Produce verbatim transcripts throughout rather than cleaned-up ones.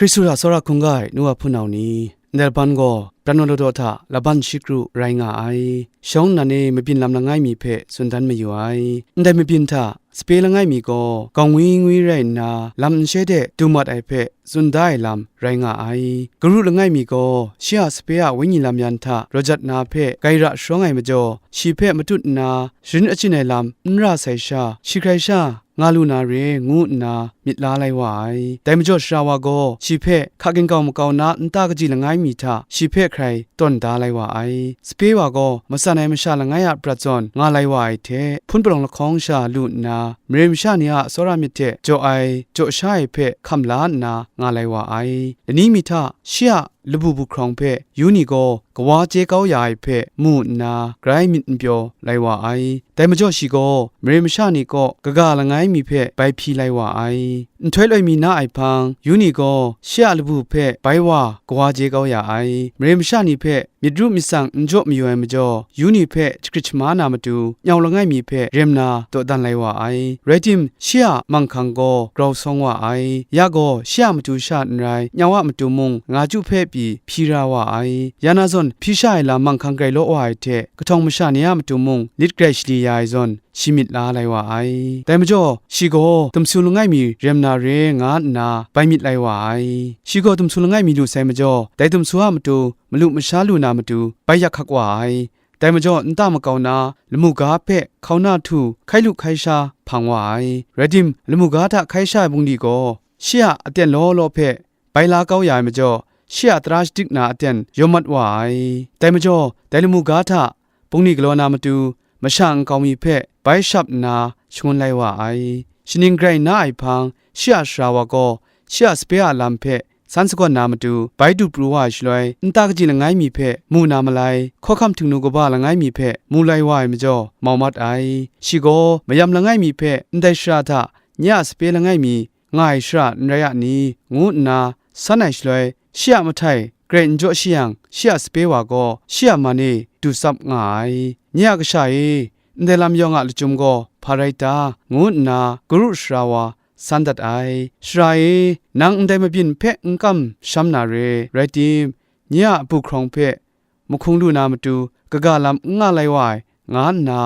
Hkristu hta tsawra hkungga ai nu wa hpunau ni, ndai laban gaw pran wa law daw hta laban shi kru rai nga ai. Shawng nnan e mabyin lam langai mi hpe tsun dan mayu ai. Ndai mabyin hta sape langai mi gaw gawng ngwi ngwi rai nna, lam nshai de du mat ai hpe tsun da ai lam rai nga ai. Garu langai mi gaw shi a sape a wenyi lam yan hta raw jat na hpe gai ra sharawng ai majaw, shi hpe matut nna sharin achyin ai lam n ra sai sha, shi hkrai sha nga lu na re, ngu nna myit la lai wa ai. Dai majaw sara wa gaw shi hpe hka ginkau makau na nta kaji langai mi hta shi hpe hkrai tawn da lai wa ai. Sape wa gaw matsan ai masha langai a prat zawn nga lai wa ai hte, hpun palawng lahkawng sha lu nna, mare masha ni a tsawra myit hte jaw ai, jaw sha ai hpe hkam la nna nga lai wa ai. Lani mi hta shi a labu bu hkrawng hpe yu ni gaw kawa chye kau ya ai hpe mu nna, grai myit n pyaw lai wa ai. Dai majaw shi gaw mare masha ni kaw kaga langai mi hpe bai hpyi lai wa ai. Nhtoi loi mi na ai hpang, yu ni gaw shi a labu hpe bai wa kawa chye kau ya ai. Mare masha ni hpe myit ru myit tsang n jaw mayu ai majaw, yu ni hpe shagrit shama na matu, nyau langai mi hpe rem na dawdan lai wa ai. Rai tim, shi a manghkang gaw grau sawng wa ai. Ya gaw shi a matu sha n rai, nyau a matu mung, nga chyu hpe pyi hpyi ra wa ai. Ya na zawn, hpyi sha ai lam manghkang grai law wa ai hte, kahtawng masha ni a matu mung, lit grai shali ya ai zawn, shi myit la lai wa ai. Dai majaw, shi gaw dumsu langai mi rem na re nga nna bai myit lai wa ai. Shi gaw dumsu langai mi lu sai majaw, dai dumsu a matu malu masha lu na matu bai yak hkak wa ai. Dai majaw, nta makau na lamu ga hpe hkauna htu hkai lu hkai sha hpang wa ai. Rai tim, lamu ga hta hkai sha ai bungli gaw shi a aten law law hpe bai la kau ya ai majaw, shi a tara shadik na aten yawm mat wa ai. Dai majaw, dai lamu ga hta bungli galaw na matu, masha nkau mi hpe bai shap nna shangun lai wa ai. Shaning grai na ai hpang, shi a sara wa gaw shi a sape a lam hpe san sagawn na matu, bai du pru wa ai shaloi, nta kaji langai mi hpe mu na malai, hkawhkam htingnu kaba langai mi hpe mu lai wa ai majaw, mau mat ai. Shi gaw mayam langai mi hpe ndai sara hta nye a sape langai mi nga ai shara n rai a ni, ngu nna san ai shaloi, shi a mahtai grai n jaw shi yang, shi a sape wa gaw shi a man e du tsap nga ai. Nye a kasha e, ndai lam yawng a lachyum gaw hpa rai ta? ngu nna garu sara wa san dat ai. Sara e, nang ndai mabyin hpe n kam sham na re, rai tim, nye a bu hkrawng hpe mahkung lu na matu, kaga lam n nga lai wa ai, nga nna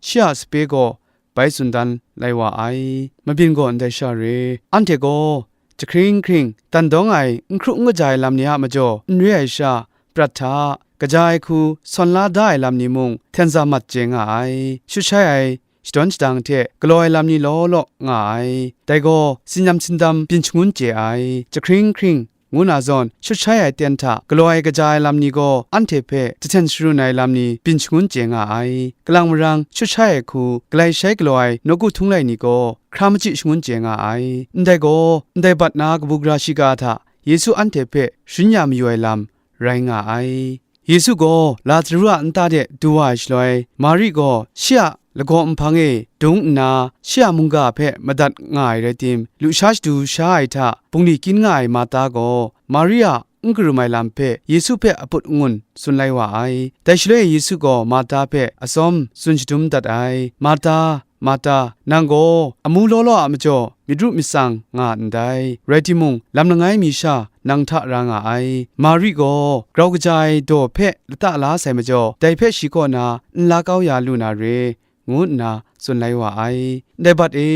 shi a sape gaw bai tsun dan lai wa ai. Mabyin gaw ndai sha re. Anhte gaw jahkring hkring, dan dawng ai, n hkru n kaja ai lam ni a majaw, n re ai sha, prat hta, kaja ai hku sawn la da ai lam ni mung, hten za mat chye nga ai. Shut shai ai shadawn shadang hte galaw ai lam ni law law nga ai. Dai gaw, tsinyam tsindam byin shangun chye ai. Jahkring hkring, ngu na zawn, shut shai ai ten hta galaw ai kaja ai lam ni gaw, anhte hpe jahten sharun ai lam ni byin shangun chye nga ai. Kalang marang shut shai ai hku, galai shai galaw ai nawku htung lai ni gaw, hkra machyi shangun chye nga ai. Ndai gaw, ndai bat na kabu gara shiga hta Yesu anhte hpe sharin ya mayu ai lam rai nga ai. Yesu gaw Lazaru a nta de du wa ai shaloi, Mari gaw shi a lagaw nhpang e dung nna, shi a mungga hpe madat nga ai rai tim, lusha shadu sha ai hta bungli kyin nga ai Marta gaw, Mari a n karum ai lam hpe Yesu hpe aput angun tsun lai wa ai. Dai shaloi Yesu gaw Marta hpe atsawm tsun shadum dat ai. Marta, Marta, nang gaw amu law law a majaw myit ru myit tsang nga ndai, rai timung, lam langai mi sha nang hta ra nga ai. Mari gaw grau kaja ai daw hpe lata la sai majaw, dai hpe shi kaw na n la kau ya lu na re, ngu nna tsun lai wa ai. Ndai bat e,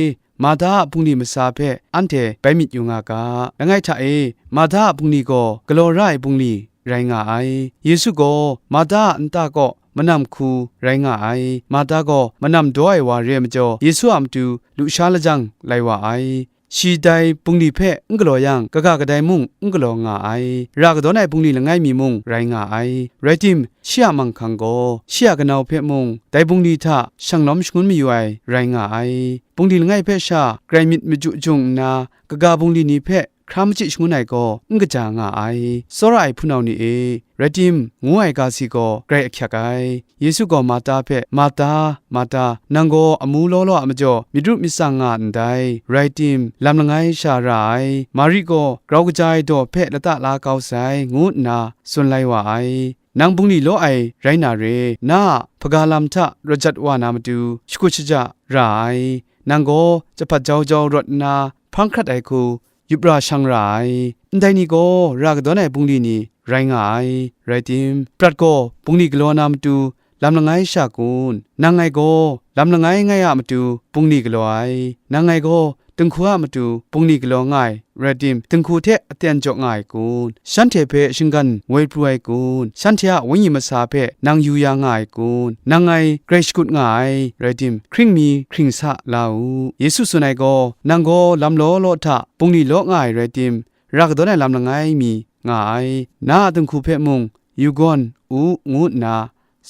Marta a bungli masa hpe anhte bai myit yu nga ga. Langai hta e, Marta a bungli gaw galaw ra ai bungli rai nga ai. Yesu gaw Marta a nta kaw manam hku rai nga ai. Marta gaw manam daw ai wa re ai majaw, Yesu a matu lusha lajang lai wa ai. Shi dai bungli hpe n galaw yang, kaga kadai mung n galaw nga ai. Ra kadawn ai bungli langai mi mung rai nga ai. Rai tim, shi a manghkang gaw, shi a kanau hpe mung, dai bungli hta shang lawm shangun mayu ai rai nga ai. Bungli langai hpe sha grai myit machyu jung nna, kaga bungli ni hpe hkra machyi shangun ai gaw n kaja nga ai. Tsawra ai hpunau ni e, rai tim, ngu ai ga si gaw grai ahkyak ai. Yesu gaw Marta hpe, Marta, Marta, nang gaw amu law law a majaw myit ru myit tsang nga ndai, rai tim, lam langai sha ra ai. Mari gaw grau kaja ai daw hpe lata la kau sai, ngu nna tsun lai wa ai. Nang bungli law ai rai na re, na a hpaga lam hta rawt jat wa na matu, shakut shaja ra ai. Nang gaw jahpat jau jau rawt nna, hpang hkrat ai hku, yup ra shang ra ai. ndai ni gaw ra kadawn ai bungli ni rai nga ai. Rai tim, prat gaw bungli galaw na matu lam langai sha kun? Nang ngai gaw lam langai ngai a matu bungli galaw ai. Nang ngai gaw dinghku a matu bungli galaw nga ai, rai tim, dinghku hte aten jaw nga ai kun? Shanhte hpe shinggan woi pru ai kun? Shanhte a wenyi masa hpe nang yu ya nga ai kun? Nang ngai grai shakut nga ai, rai tim, hkring mi hkring sa la u. Yesu tsun ai gaw, nang gaw lam law law hta bungli law nga ai, rai tim, ra kadawn ai lam langai mi nga ai. Na a dinghku hpe mung yu gawn u, ngu nna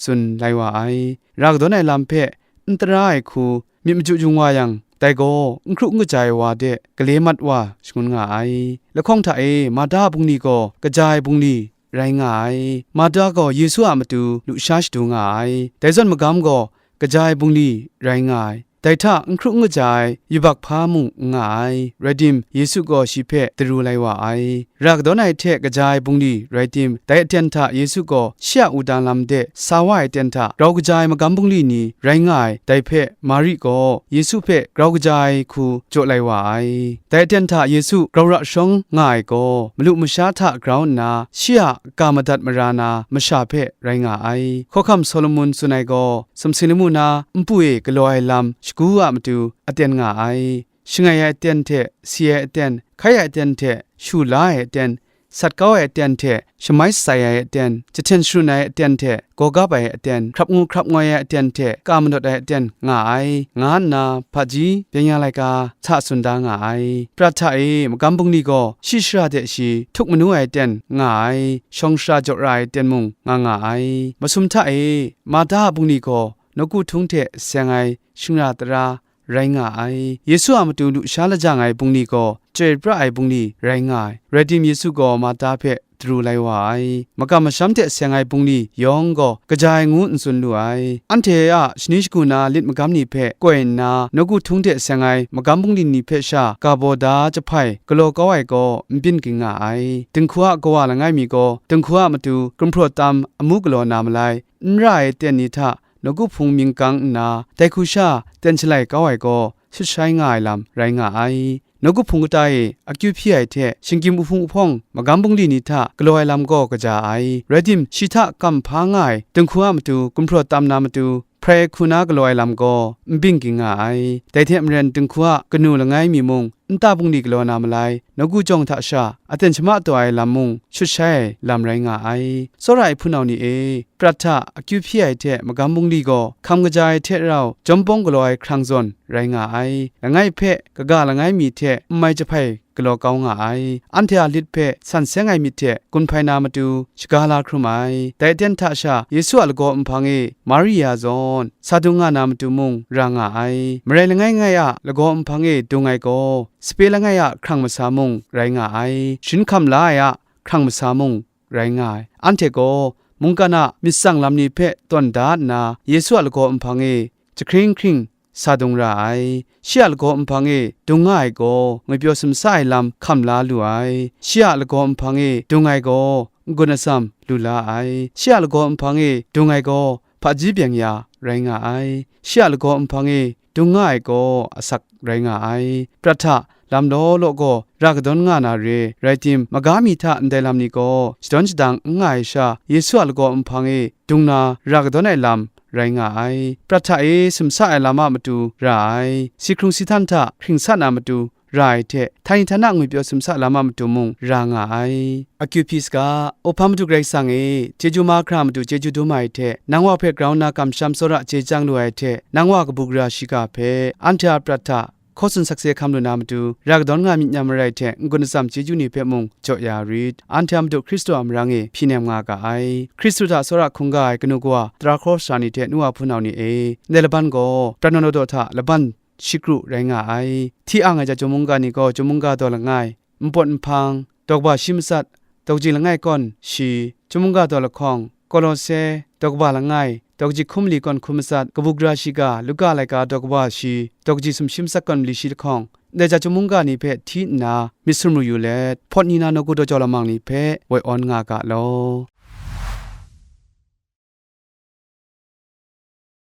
tsun lai wa ai. Ra kadawn ai lam hpe n tara ai hku myit machyu jung wa yang, dai gaw n hkru n kaja ai wa de gale mat wa shangun nga ai. Lahkawng hta e Marta a bungli gaw kaja ai bungli rai nga ai. Marta gaw Yesu a matu lusha shadu nga ai. Dai zawn magam gaw kaja ai bungli rai nga ai. Dai hta n hkru n kaja ai yubak hpa mung n nga ai. Rai tim, Yesu gaw shi hpe daru lai wa ai. Ra kadawn ai hte kaja ai bungli, rai tim, dai aten hta Yesu gaw shi a wudang lam de sa wa ai aten hta grau kaja ai magam bungli ni rai nga ai. Dai hpe Mari gaw Yesu hpe grau kaja ai hku jaw lai wa ai. Dai aten hta Yesu grau ra shawng nga ai gaw, malu masha hta grau nna, shi a ga madat mara na masha hpe rai nga ai. Hkawhkam Solomon tsun ai gaw, sumsing lamu na npu e galaw ai lam shagu a matu aten nga ai. Shangai ai aten hte si ai aten, hkai ai aten hte shu la ai aten, sat kau ai aten hte shamai shatsai ai aten, jahten sharun ai aten hte gawgap ai aten, hkrap ngu hkrap ngoi ai aten hte ka manawt ai aten nga ai, nga nna hpaji byeng ya laika hta tsun da nga ai. Prat hta e magam bungli gaw shi shara de shi htuk manu ai aten nga ai, shawng shara jaw ra ai aten mung nga nga ai. Masum hta e Marta a bungli gaw nawku htung hte seng ai shingra tara rai nga ai. Yesu a matu lusha lajang ai bungli gaw chyoi pra ai bungli rai nga ai. Rai tim, Yesu gaw Marta hpe daru lai wa ai. Makam masham hte seng ai bungli yawng gaw kaja ai ngu n tsun lu ai. Anhte a shani shagu na lit magam ni hpe koi nna, nawku htung hte seng ai magam bungli ni hpe sha ga baw da jahpai galaw kau ai gaw n byin ging nga ai. Dinghku a kawa langai mi gaw dinghku a matu gumhpraw tam amu galaw na malai, n ra ai aten ni hta nawku hpung mying gang nna, dai hku sha ten shalai kau ai gaw, shut shai nga ai lam rai nga ai. Nawku hpung kata e akyu hpyi ai hte shinggyim uhpung uhpawng magam bungli ni hta galaw ai lam gaw kaja ai. Rai tim, shi hta kam hpa nga ai dinghku a matu gumhpraw tam na matu, hprai hku na galaw ai lam gaw n byin ging nga ai. Dai hte maren dinghku a kanu langai mi mung, nta bungli galaw na malai, nawku jawng hta sha aten shama taw ai lam mung shut shai ai lam rai nga ai. Tsawra ai hpunau ni e, prat hta akyu hpyi ai hte magam bungli gaw hkam kaja ai hte rau jawm pawng galaw ai hkrang zawn rai nga ai. Langai hpe kaga langai mi hte n mai jahpai galaw kau nga ai. Anhte a lit hpe san seng ai myit hte gun hpai na matu shaga la hkrum ai. Dai aten hta sha Yesu a lagaw nhpang e Maria zawn sa dung nga na matu mung ra nga ai. Marai langai ngai a lagaw nhpang e dung ai gaw, sape langai a hkrang masa mung rai nga ai, sharin hkam la ai a hkrang masa mung rai nga ai. Anhte gaw mungkan a myit tsang lam ni hpe tawn da nna, Yesu a lagaw nhpang e jahkring hkring sa dung ra ai. Shi a lagaw nhpang e dung nga ai gaw, ngwipyaw simsa ai lam hkam la lu ai. Shi a lagaw nhpang e dung ai gaw, n-gun atsam lu la ai. Shi a lagaw nhpang e dung ai gaw, hpaji byeng ya rai nga ai. Shi a lagaw nhpang e dung nga ai gaw, asak rai nga ai. Prat hta lam law law gaw ra kadawn nga na re, rai tim, maga mi hta ndai lam ni gaw shadawn shadang n nga ai sha, Yesu a lagaw nhpang e dung na ra kadawn ai lam rai nga ai. Prat hta e simsa ai lam a matu ra ai. Si hkrung si htan hta hkring sa na matu ra ai hte, htani htana ngwipyaw simsa lam a matu mung ra nga ai. Akyu hpyi saga, Awhpa Madu Karai Kasang e, chyeju mahkra matu chyeju dum ai hte, nang wa hpe grau nna kamsham tsawra chye chyang lu ai hte, nang wa kabu gara shiga hpe, anhte a prat hta hkaw tsun sakse hkam lu na matu, ra kadawn nga myit n-yam marai hte n-gun atsam chyeju ni hpe mung jaw ya rit. Anhte a Madu Hkristu a marang e hpyi nem nga ga ai. Hkristu hta tsawra hkungga ai kanu kawa, tara hkraw sara ni hte nu wa hpunau ni e, ndai laban gaw, prat naw law daw hta laban shikru rai nga ai. Hti ang ai ja chyum mungga ni gaw, chyum mungga daw langai, npawt nhpang, daw kaba shi matsat, daw kaji langai kawn shi, chyum mungga daw lahkawng, Kolose, daw kaba langai, daw kaji hkum mali kawn hkum matsat, kabu gara shiga, Luka laika daw kaba shi, daw kaji sumshi matsat kawn mali shi lahkawng, ndai ja chyum mungga ni hpe hti nna myit sumru yu let, hpawt ni na nawku daw jau lamang ni hpe woi awn nga ga law.